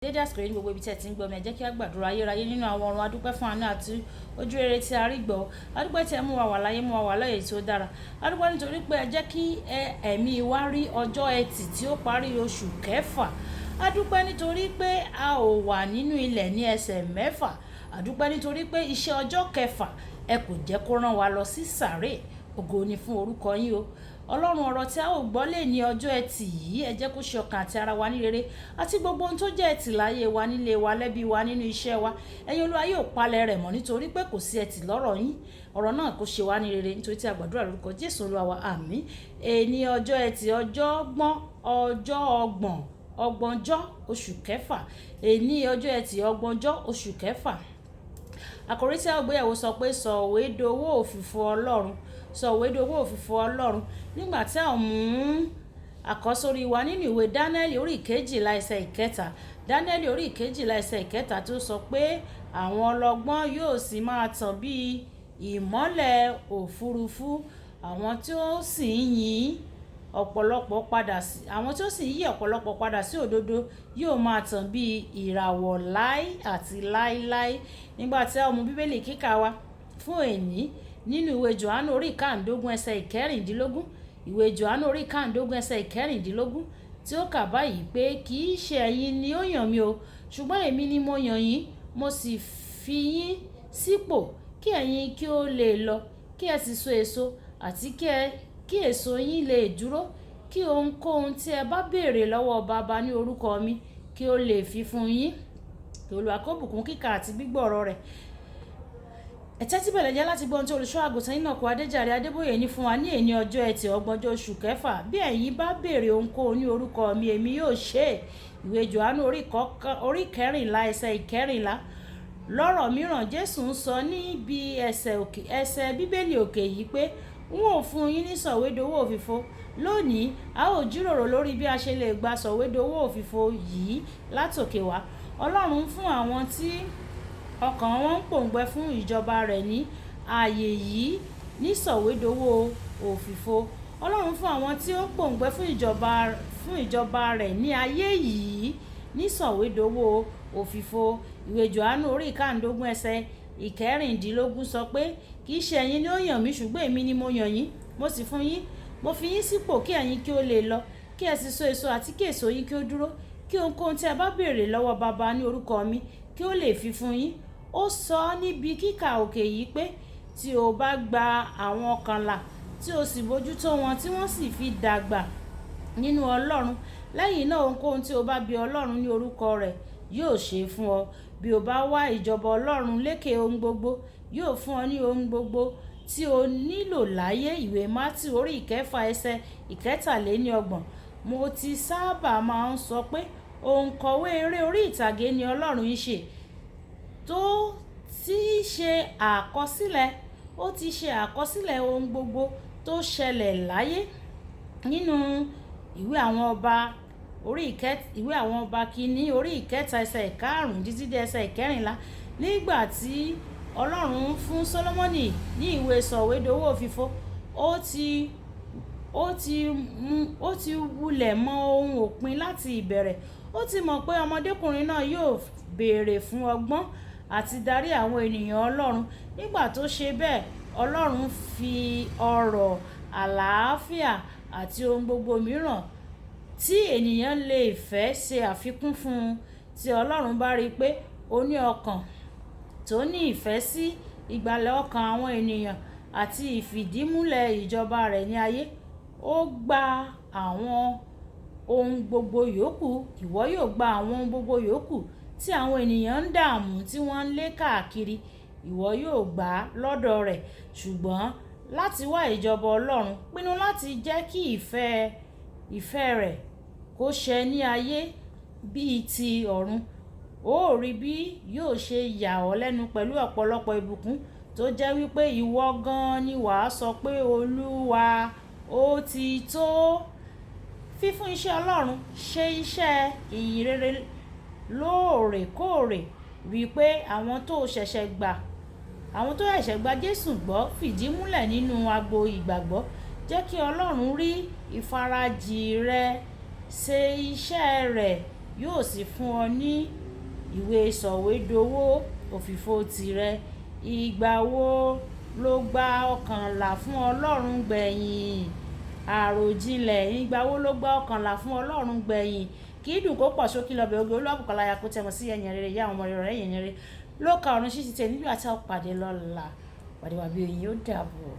Dédé àsìkò yìí ní gbogbo ibi tí ẹ ti ń gbọ́ mi, ẹ jẹ́ kí a gbàdúrà. Ayérayé nínú àwọn ọ̀run, adúpẹ́ fún àánú àti ojú rere tí a rí gbọ́. Adúpẹ́ tí ẹ mú wa wà láyé, mú wa wà láyé tí ó dára. Adúpẹ́ nítorí pé ẹ jẹ́ kí ẹ̀mí wa rí ọjọ́ Ẹtì tí ó parí oṣù kẹfà. Adúpẹ́ nítorí pé a ò wà nínú ilẹ̀ ní ẹsẹ̀ mẹ́fà. Adúpẹ́ nítorí pé iṣẹ́ ọjọ́ kẹfà ẹ kò jẹ́ kó rán wa lọ sí sàréè. Ògo ni fún orúkọ yín o. Ọlọ́run, ọ̀rọ̀ tí a ó gbọ́ lè ní ọjọ́ Ẹtì yìí, ẹ jẹ́ kó ṣe ọkàn àti ara wa ní rere, àti gbogbo ohun tó jẹ́ ẹtì láyé wa, nílé wa, lẹ́bí wa, nínú iṣẹ́ wa. Ẹ̀yin Olúwa yóò palẹ̀ rẹ̀ mọ́ nítorí pé kò sí ẹtì lọ́rọ̀ yín. Ọ̀rọ̀ náà kó ṣe wá ní rere nítorí tí a gbàdúrà lórúkọ Jésù Olúwa wa. Àmín. Èní ọjọ́ Ẹtì, ọjọ́ gbọ́n, ọjọ́ ọgbọ̀n, ọgbọ̀njọ́ oṣù kẹfà. Èní ọjọ́ Ẹtì, ọgbọ̀njọ́ oṣù kẹfà. Àkòrí tí a ó gbéyẹ̀wò sọ pé sọ̀wédowó òfìfo Ọlọ́run. Sọ̀wédowó òfìfo Ọlọ́run. Nígbà tí a mú àkọ́sórí wa nínú ìwé Dánẹ́ẹ̀lì orí ìkejìlá ẹsẹ̀ ìkẹta. Dánẹ́ẹ̀lì orí ìkejìlá ẹsẹ̀ ìkẹta tó sọ pé àwọn ọlọ́gbọ́n yóò sì máa tàn bí ìmọ́lẹ̀ òfurufú, àwọn tí ó sì ń yí ọ̀pọ̀lọpọ̀ padà sí, àwọn tí ó sì ń yí ọ̀pọ̀lọpọ̀ padà sí òdodo yóò máa tàn bí ìràwọ̀ láí àti láíláí. Nígbà tí a mú Bíbélì kíkà wa fún èní nínú ìwé Jòhánù orí ìkáàndógún ẹsẹ̀ ìkẹrìndínlógún. Ìwé Jòhánù orí ìkáàndógún ẹsẹ̀ ìkẹrìndínlógún tí ó kà báyìí pé kì í ṣe ẹ̀yin ni ó yàn mí o, ṣùgbọ́n èmi ni mo yàn yín, mo sì fi yín sípò kí ẹ̀yin kí ó lè lọ, kí ẹ sì so èso, àti kí èso yín lè dúró, kí ohunkóhun tí ẹ bá béèrè lọ́wọ́ Baba ní orúkọ mi kí ó lè fi fún yín. Kí Olúwa kó bùkún kíkà àti gbígbọ́ ọ̀rọ̀ rẹ̀. Ẹ tẹ́tí bẹ̀lẹ̀ jẹ́ láti gbọ́ ohun tí olùṣọ́ àgùntàn Enoch Adéjàre Adébóyè ní fún wa ní èní ọjọ́ Ẹtì, ọgbọ̀njọ́ oṣù kẹfà. Bí ẹ̀yin bá béèrè ohunkóhun ní orúkọ mi, èmi yóò ṣe é. Ìwé Jòhánù orí kẹrìnlá ẹsẹ̀ ìkẹrìnlá. Lọ́rọ̀ mìíràn, Jésù ń sọ níbi ẹsẹ̀ Bíbélì òkè yìí pé n ó fún yín ní sọ̀wédowó òfìfo. Lónìí, a ó jíròrò lórí bí a ṣe lè gba sọ̀wédowó òfìfo yìí látòkè wá. Ọlọ́run ń fún àwọn tí ọkàn wọn ń pòǹgbẹ fún ìjọba rẹ̀ ní ààyè yìí ní sọ̀wédowó òfìfo. Ọlọ́run fún àwọn tí ó ń pòǹgbẹ fún ìjọba rẹ̀ ní ayé yìí ní sọ̀wédowó òfìfo. Ìwé Jòhánù orí ìkáàndógún ẹsẹ̀ ìkẹrìndínlógún sọ pé kì í ṣe ẹ̀yin ni ó yàn mí, ṣùgbọ́n èmi ni mo yàn yín, mo sì fún yín, mo fi yín sípò kí ẹ̀yin kí ó lè lọ, kí ẹ sì so èso, àti kí èso yín kí ó dúró, kí ohunkóhun tí ẹ bá béèrè lọ́wọ́ Baba ní orúkọ mi kí ó lè fi fún yín. Ó sọ níbi kíkà òkè yìí pé tí o bá gba àwọn kan là, tí o sì bójútó wọn tí wọ́n sì fi dàgbà nínú Ọlọ́run, lẹ́yìn náà ohunkóhun tí o bá bi Ọlọ́run ní orúkọ rẹ̀ yóò ṣe fún ọ. Bí o bá wá ìjọba Ọlọ́run lékè ohun gbogbo, yóò fún ọ ní ohun gbogbo tí o nílò láyé. Ìwé Mátíù orí ìkẹfà ẹsẹ̀ ìkẹtàléníọgbọ̀n. Mo ti sábà máa ń sọ pé òǹkọ̀wé eré orí ìtàgé ni Ọlọ́run ń ṣe, tó ti ṣe àkọsílẹ̀, ó ti ṣe àkọsílẹ̀ ohun gbogbo tó ṣẹlẹ̀ láyé. Nínú ìwé àwọn ọba ìwé àwọn ọba kìíní orí ìkẹta ẹsẹ̀ ìkarùn-ún títí dé ẹsẹ̀ ìkẹrìnlá. Nígbà tí Ọlọ́run fún Sólómọ́nì ní ìwé sọ̀wédowó òfìfo, ó ti wulẹ̀ mọ ohun òpin láti ìbẹ̀rẹ̀. Ó ti mọ̀ pé ọmọdékùnrin náà yóò béèrè fún ọgbọ́n àti darí àwọn ènìyàn Ọlọ́run. Nígbà tó ṣe bẹ́ẹ̀, Ọlọ́run fi ọrọ̀, àlàáfíà àti ohun gbogbo mìíràn tí ènìyàn lè fẹ́ ṣe àfikún fún un. Tí Ọlọ́run bá rí pé o ní ọkàn tó ní ìfẹ́ sí ìgbàlà ọkàn àwọn ènìyàn àti ìfìdímúlẹ̀ ìjọba rẹ̀ ní ayé, ó gba àwọn ohun gbogbo yòókù. Ìwọ yóò gba àwọn ohun gbogbo yòókù tí àwọn ènìyàn ń dààmú tí wọ́n ń lé káàkiri, ìwọ yóò gbà á lọ́dọ̀ rẹ̀. Ṣùgbọ́n láti wá ìjọba Ọlọ́run, pinnu láti jẹ́ kí ìfẹ́ rẹ̀ kó ṣẹ ní ayé bí i ti ọ̀run. Ó rí bí yóò ṣe yà ọ́ lẹ́nu pẹ̀lú ọ̀pọ̀lọpọ̀ ìbùkún tó jẹ́ wípé ìwọ gan-an ni wà á sọ pé Olúwa, ó ti tó. Fífún iṣẹ́ Ọlọ́run ṣe iṣẹ́ ìyìnrere lóòrèkóòrè. Rí pé àwọn tó ṣẹ̀ṣẹ̀ gba Jésù gbọ́ fìdí múlẹ̀ nínú agbo ìgbàgbọ́. Jẹ́ kí Ọlọ́run rí ìfarajì rẹ ṣe iṣẹ́ rẹ̀. yóò sì fún ọ ní ìwé sọ̀wédowó òfìfo tìrẹ. Ìgbà wo lo gba ọkàn là fún Ọlọ́run gbẹ̀yìn? Àròjinlẹ̀. Ìgbà wo lo gba ọkàn là fún Ọlọ́run gbẹ̀yìn? Kì í dùn kó pọ̀, ṣókí lọbẹ̀ oge. Olúwabùkọ́lá aya kó tẹmọ sí ẹ̀yìn rere, ìyá àwọn ọmọ rere, ọ̀rẹ́ ẹ̀yìn rere ló ka ọ̀run ṣíṣí tẹ̀ nígbà tí a ó pàdé lọ́la. Pàdé wa bí oyin, ó dàbọ̀.